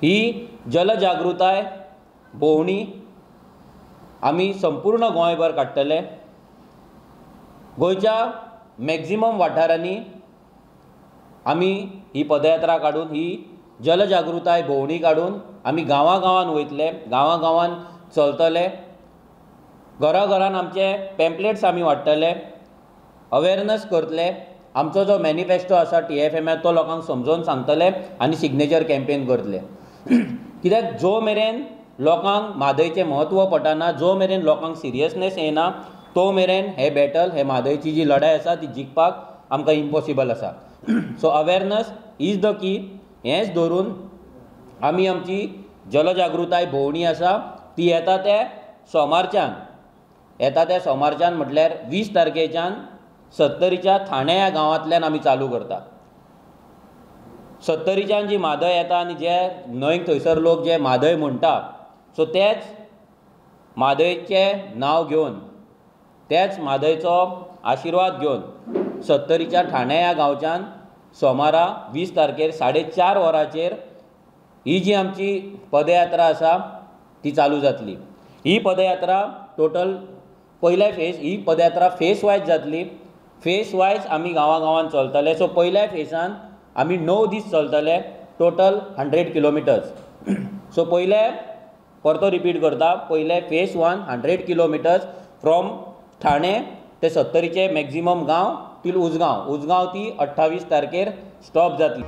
ही जलजागृताय भोंवणी आमी संपूर्ण गोंयभर काडटले. गोंयच्या मॅक्जिमम वाठारांनी आमी ही पदयात्रा काडून ही जलजागृताय भोंवणी काडून आमी गांवां गांवांत वयतले, गांवां गांवांत चलतले, घरा घरान आमचे पॅम्पलेट्स आमी वांट्टले, अवेरनस करतले, आमचो जो मॅनिफेस्टो आसा टीएफएमाचो तो लोकांक समजोवन सांगतले आनी सिग्नेचर कॅम्पेन करतले. कित्याक जो मेरेन लोकांक म्हादयचें म्हत्व पटना, जो मेरेन लोकांक सिरियसनेस येना, तो मेरेन हें बॅटल, हे म्हादयची जी लढाय आसा ती जिखपाक आमकां इम्पॉसिबल आसा. So awareness is the key. हेंच धरून आमी आमची जलजागृताय भोंवणी आसा ती येता ते सोमारच्यान, येता त्या सोमारच्यान म्हटल्यार 20 तारखेच्यान सत्तरीच्या ठाणे ह्या गांवांतल्यान आमी चालू करता. सत्तरीच्यान जी म्हादय येता आनी जे न्हंयक थंयसर लोक जे म्हादय म्हणटा, सो तेच म्हादयचें नांव घेवन, तेच म्हादयचो आशिर्वाद घेवन सत्तरीच्या ठाणे ह्या गांवच्यान सोमारा 20 तारखेर 4:30 वरांचेर ही जी आमची पदयात्रा आसा ती चालू जातली. ही पदयात्रा टोटल पयल्या फेज, ही पदयात्रा फेस वायज जातली. फेस वायज आमी गांवां गांवांत चलतले. सो पयल्या फेसान आमी 9 दीस चलतले, टोटल 100 किलोमिटर्स. सो पयले, परतो रिपीट करता, पयले फेज 1 100 किलोमिटर्स फ्रॉम ठाणे ते सत्तरीचे मॅक्झिमम गांव टील उजगांव, उजगांव ती 28 तारखेर स्टॉप जातली.